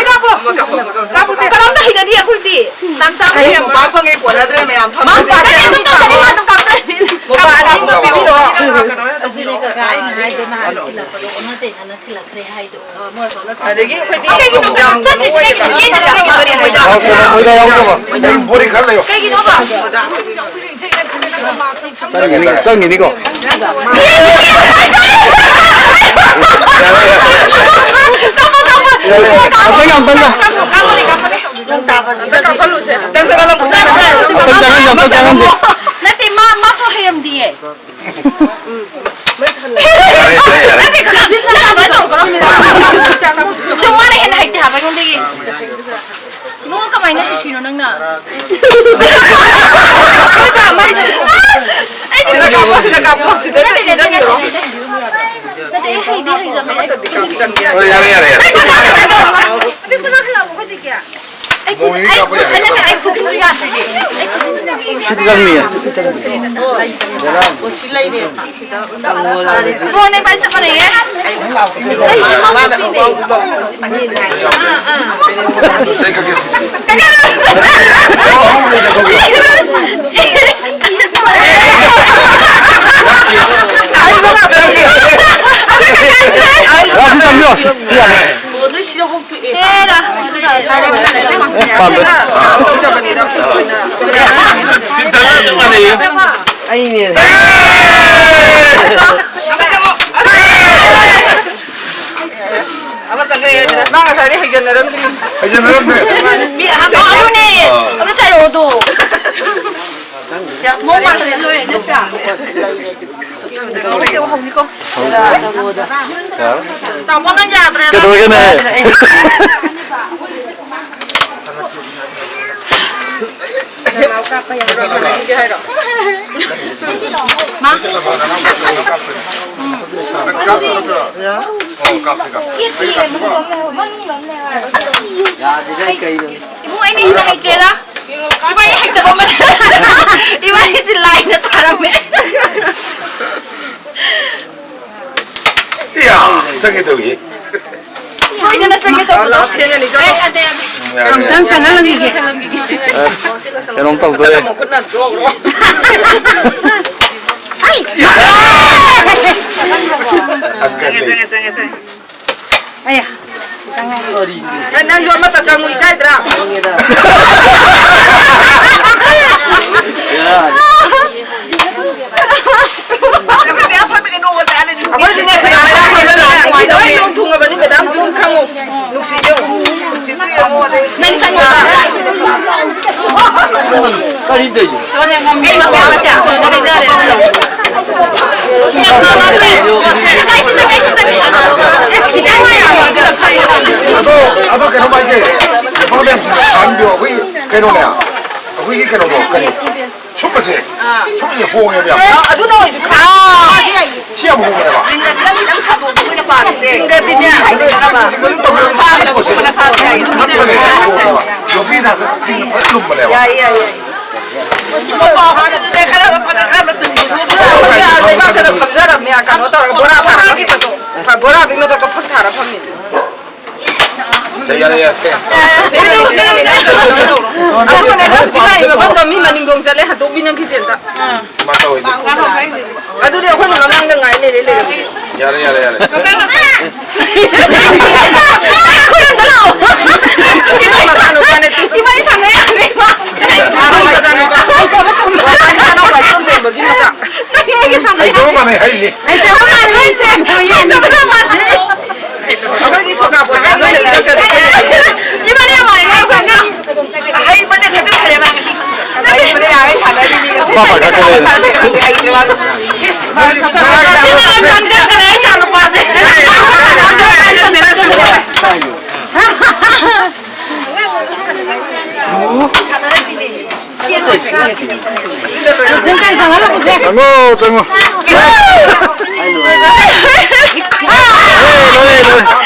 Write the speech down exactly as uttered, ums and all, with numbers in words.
ꯀꯥꯞꯄꯣ꯫ ꯀꯥꯞꯄꯣ, ꯀꯥꯞꯄꯣ꯫ ꯀꯅꯥꯝꯇ ꯍꯩꯅꯗꯦ ꯑꯩꯈꯣꯏꯗꯤ꯫ ꯇꯥꯟ ꯆꯥꯕ ꯀꯩ ꯍꯩꯔꯝꯃꯣꯏ꯫ ꯃꯣꯝꯄꯥꯛ ꯐꯪꯉꯦ, ꯀꯣꯟꯅꯗ꯭ꯔꯦ ꯃꯌꯥꯝ ꯐꯝꯃꯁꯦ꯫ ꯃꯥ ꯀꯥꯞꯄꯣ, ꯑꯗꯨꯝ ꯀꯥꯞꯄꯣ, ꯑꯗꯨꯝ ꯀꯥꯞꯄꯣ꯫ ꯃꯣꯝꯄꯥꯛ ꯑꯅꯤꯃꯛ ꯄꯤꯕꯤꯔꯛꯑꯣ꯫ ꯑꯗꯨꯅꯦ ꯀꯀꯥ ꯑꯩꯅ ꯍꯥꯏꯗꯣ, ꯅꯍꯥꯟ ꯊꯤꯜꯂꯛꯄꯗꯣ ꯑꯣꯟꯅ ꯇꯩꯅ ꯊꯤꯜꯂꯛꯈ꯭ꯔꯦ ꯍꯥꯏꯗꯣ꯫ ꯑꯗꯒꯤ ꯑꯩꯈꯣꯏꯗꯤ ꯀꯩꯒꯤꯅꯣ ꯆꯠꯇ꯭ꯔꯤꯁꯦ? ꯀꯩꯒꯤꯅꯣ ꯆꯠꯇ꯭ꯔꯤꯁꯦ? ꯌꯥꯎꯗꯕ, ꯃꯣꯏꯗ ꯌꯥꯎꯗꯕ꯫ ꯕꯣꯔꯤ ꯈꯔ ꯂꯩꯌꯣ꯫ ꯀꯩꯒꯤꯅꯣꯕ? ꯆꯪꯒꯤꯅꯤ, ꯆꯪꯒꯤꯅꯤꯀꯣ꯫ ꯀꯥꯞꯄꯣ, ꯀꯥꯞꯄꯣ꯫ ꯑꯝꯇꯪ, ꯑꯝꯇꯪ꯫ ꯀꯥꯞꯄꯅꯤ, ꯀꯥꯞꯄꯅꯤ꯫ ꯑꯝꯇꯪ ꯆꯪꯍꯜꯂꯣ, ꯑꯝꯇꯪ ꯆꯪꯍꯜꯂꯣ꯫ ꯑꯝꯇꯪ ꯆꯪꯍꯟꯁꯦ, ꯑꯝꯇꯪ ꯆꯪꯍꯟꯁꯦ꯫ ꯅꯠꯇꯦ, ꯃꯥ, ꯃꯥꯁꯨ ꯍꯩꯔꯝꯗꯤꯌꯦ꯫ ꯅꯠꯇꯦ, ꯀꯀꯥ, ꯅꯪ ꯑꯗꯨꯃꯥꯏꯅ ꯇꯧꯔꯛꯀꯅꯣ꯫ ꯆꯨꯝ, ꯃꯥꯅ ꯍꯦꯟꯅ ꯍꯩꯇꯦ ꯍꯥꯏꯕ ꯑꯩꯉꯣꯟꯗꯒꯤ꯫ ꯏꯕꯨꯡꯉꯣ, ꯀꯃꯥꯏꯅ ꯍꯩꯇ꯭ꯔꯤꯅꯣ ꯅꯪꯅ? ꯁꯤꯗ ꯀꯥꯞꯄꯣ, ꯁꯤꯗ ꯀꯥꯞꯄꯣ, ꯁꯤꯗ ꯅꯠꯇꯦ, ꯅꯠꯇꯦ, ꯅꯠꯇꯦ, ꯅꯠꯇꯦ꯫ ꯅꯠꯇꯦ, ꯑꯩ ꯍꯩꯗꯤ ꯍꯩꯖꯕꯅꯦ꯫ ꯍꯣꯏ, ꯌꯥꯔꯦ, ꯌꯥꯔꯦ, ꯌꯥꯔꯦ꯫ ꯑꯩ ꯈꯨꯠ-, ꯃꯣꯏꯒꯤ ꯑꯩ ꯀꯥꯞꯄ ꯈꯨꯠ-, ꯌꯥꯔꯦ꯫ ꯑꯩ ꯈꯨꯠꯁꯤꯟꯁꯨ ꯌꯥꯗ꯭ꯔꯤꯁꯦ꯫ ꯑꯩ ꯈꯨꯠꯁꯤꯟꯁꯤꯅ ꯁꯤꯗꯤ ꯆꯪꯅꯤꯌꯦ, ꯁꯤꯗꯤ ꯆꯪꯅꯤꯌꯦ꯫ ꯏꯕꯨꯡꯉꯣ, ꯅꯪ ꯏꯕꯥꯅꯤ ꯆꯞ ꯃꯥꯟꯅꯩꯌꯦ꯫ ꯆꯩ ꯀꯛꯀꯦ, ꯁꯤ꯫ ꯌꯥ, ꯁꯤ ꯆꯪꯕꯤꯔꯣ, ꯁꯤ, ꯁꯤ ꯌꯥꯅꯤ꯫ ꯍꯦꯔꯥ꯫ ꯑꯦ, ꯄꯥꯝꯗꯦ꯫ ꯑꯩꯅꯦ꯫ ꯅꯪ ꯉꯁꯥꯏꯗꯤ ꯍꯩꯖꯟꯅꯔꯝꯗ꯭ꯔꯤ꯫ ꯍꯩꯖꯟꯅꯔꯝꯗ꯭ꯔꯦ꯫ ꯃꯤ ꯑꯍꯥꯟꯕ ꯑꯗꯨꯅꯦ꯫ ꯑꯗꯨ ꯆꯥꯏꯔꯛꯑꯣ ꯑꯗꯣ꯫ ꯃꯑꯣꯡ ꯃꯥꯟꯗ꯭ꯔꯦ, ꯂꯣꯏꯔꯦ, ꯅꯠꯇ꯭ꯔꯥ? ꯇꯥꯃꯣ, ꯅꯪ ꯌꯥꯗ꯭ꯔꯦ꯫ ꯀꯩꯗꯧꯔꯒꯦꯅꯦ? ꯃꯥ? ꯏꯕꯨꯡ, ꯑꯩꯅ ꯍꯦꯟꯅ ꯍꯩꯇ꯭ꯔꯦꯗ꯫ ꯏꯕꯥꯅꯤ ꯍꯩꯇꯕ ꯑꯃ-, ꯏꯕꯥꯅꯤꯁꯦ ꯂꯥꯏꯅ ꯊꯥꯔꯝꯃꯦ꯫ ꯏꯌꯥ, ꯆꯪꯒꯦ ꯇꯧꯏ꯫ ꯁꯣꯏꯗꯅ ꯆꯪꯒꯦ ꯇꯧꯕꯗꯣ꯫ ꯑꯃꯨꯛꯇꯪ ꯆꯠꯍꯜꯂꯝꯈꯤꯒꯦ꯫ ꯑꯁ, ꯀꯩꯅꯣꯝ ꯇꯧꯗꯣꯔꯦ꯫ ꯆꯪꯉꯦ, ꯆꯪꯉꯦ, ꯆꯪꯉꯦ, ꯆꯪꯉꯦ꯫ ꯑꯌꯥ꯫ ꯅꯪꯁꯨ ꯑꯃꯠꯇ ꯆꯪꯉꯨ, ꯏꯀꯥꯏꯗ꯭ꯔꯥ? ꯑꯩꯈꯣꯏꯗꯤꯅꯦ, ꯁꯅꯥ ꯂꯩꯕꯥꯛ ꯂꯣꯏ ꯂꯣꯡ ꯊꯨꯡꯉꯕꯅꯤ, ꯃꯦꯗꯥꯝꯁꯨ ꯈꯪꯉꯨ꯫ ꯅꯨꯡꯁꯤꯌꯦ꯫ ꯅꯪ ꯆꯪꯉꯣ꯫ ꯀꯔꯤ ꯇꯧꯔꯤꯅꯣ? ꯑꯗꯣ, ꯑꯗꯣ ꯀꯩꯅꯣ ꯄꯥꯏꯒꯦ꯫ ꯄ꯭ꯔꯣꯕ꯭ꯂꯦꯝ ꯍꯥꯏꯕꯤꯌꯣ꯫ ꯑꯩꯈꯣꯏ ꯀꯩꯅꯣꯅꯦ꯫ ꯑꯩꯈꯣꯏꯒꯤ ꯀꯩꯅꯣꯗꯣ ꯀꯔꯤ? ꯁꯨꯝꯕꯁꯦ꯫ ꯑꯥ꯫ ꯁꯨꯝꯕꯁꯦ ꯍꯣꯡꯉꯦꯕ ꯌꯥꯝ꯫ ꯑꯗꯨꯅ ꯑꯣꯏꯁꯨ ꯈꯪ-, ꯑꯥ, ꯁꯤ ꯌꯥꯝ ꯍꯣꯡꯉꯦꯕ꯫ ꯖꯤꯡꯒꯁꯤꯅ ꯈꯤꯇꯪ ꯁꯥꯗꯣꯛꯄ ꯑꯩꯈꯣꯏꯅ ꯄꯥꯝꯃꯤꯁꯦ꯫ ꯖꯤꯡꯒꯗꯤꯅꯦ꯫ ꯖꯤꯡꯒꯗꯤ ꯇꯧꯕꯤꯔꯣ꯫ ꯄꯥꯝꯃꯤꯅ ꯁꯨꯝꯕꯅ ꯁꯥꯕ ꯌꯥꯏ꯫ ꯍꯣꯡꯉꯦꯕ꯫ ꯌꯣꯠꯄꯤ ꯊꯥꯛꯇ ꯇꯤꯡꯅ ꯐꯖꯅ ꯂꯨꯝꯕꯅꯦꯕ꯫ ꯌꯥꯏ, ꯌꯥꯏ, ꯌꯥꯏ꯫ ꯃꯄꯥ ꯍꯥꯞꯆꯤꯜꯂꯨꯅꯦ, ꯈꯔ ꯐꯝꯃꯦ, ꯈꯔ ꯑꯃ ꯇꯨꯝꯕꯤꯌꯨ꯫ ꯂꯩꯕꯥꯛꯇꯅ ꯐꯝꯖꯔꯕꯅꯦ, ꯀꯩꯅꯣ ꯇꯧꯔꯒ ꯕꯣꯔꯥ ꯊꯥꯔꯒ꯫ ꯕꯣꯔꯥꯗꯨꯒꯤ ꯃꯊꯛꯇ ꯐꯛ ꯊꯥꯔ ꯐꯝꯃꯤꯅꯦ꯫ ꯌꯥꯔꯦ, ꯌꯥꯔꯦ꯫ ꯑꯗꯨꯒꯅꯦ, ꯅꯪ ꯆꯤꯜꯂꯥꯏ ꯃꯐꯝꯗꯣ ꯃꯤ ꯃꯅꯤꯡꯗꯣꯡ ꯆꯠꯂꯦ, ꯍꯟꯗꯣꯛꯄꯤ ꯅꯪ ꯈꯤꯁꯦ ꯑꯝꯇ꯫ ꯃꯥ ꯇꯧꯋꯤꯗꯨ꯫ ꯑꯗꯨꯗꯤ ꯑꯩꯈꯣꯏꯅ ꯃꯃꯥꯡꯗ ꯉꯥꯏ ꯂꯩꯔꯦ, ꯂꯩꯔꯦ꯫ ꯌꯥꯔꯦ, ꯌꯥꯔꯦ, ꯌꯥꯔꯦ꯫ ꯈꯨꯔꯨꯝꯗ ꯂꯥꯛꯑꯣ꯫ ꯁꯤ ꯅꯪ ꯃꯆꯥꯅꯨꯄꯥꯅꯦ, ꯇꯨ꯫ ꯏꯕꯥꯅꯤ ꯁꯥꯟꯅ ꯌꯥꯅꯤꯀꯣ꯫ ꯁꯤ ꯅꯪ ꯃꯆꯥꯅꯨꯄꯥ꯫ ꯃꯆꯥꯅꯨꯄꯥꯒꯤ ꯃꯆꯥ꯫ ꯑꯩ ꯀꯔꯝ ꯀꯥꯟꯗ ꯍꯥꯏꯔꯤꯅꯤ? ꯍꯩꯇꯕ ꯃꯥꯜꯂꯦ, ꯍꯩꯇꯕ ꯃꯥꯜꯂꯦ꯫ ꯑꯩꯈꯣꯏꯒꯤ ꯁꯣꯀꯥ ꯕꯣꯔꯥ ꯑꯃ ꯂꯩꯔꯒ ꯏꯕꯥꯅꯤ ꯌꯥꯝ ꯃꯥꯟꯅꯩ, ꯑꯩꯈꯣꯏ ꯑꯉꯥꯡ꯫ ꯑꯍꯩꯕꯅ ꯊꯥꯖꯤꯟꯈ꯭ꯔꯦ ꯃꯥ ꯉꯁꯤ꯫ ꯑꯍꯩꯕꯅ ꯌꯥꯔꯦ, ꯁꯥꯟꯅꯔꯤꯅꯤ ꯉꯁꯤ꯫ ꯄꯥꯄꯥ ꯈꯛꯇ ꯂꯩꯔꯦ꯫ ꯁꯥꯟꯅꯔꯤꯅꯤ, ꯍꯩꯇ꯭ꯔꯦ ꯃꯥ꯫ ꯁꯤ ꯃꯥ ꯉꯝꯖꯈ꯭ꯔꯦ, ꯑꯩ ꯏꯆꯥ ꯅꯨꯄꯥꯁꯦ꯫ ꯆꯪꯉꯣ, ꯆꯪꯉꯣ꯫ ꯂꯣꯏꯔꯦ, ꯂꯣꯏꯔꯦ, ꯂꯣꯏꯔꯦ꯫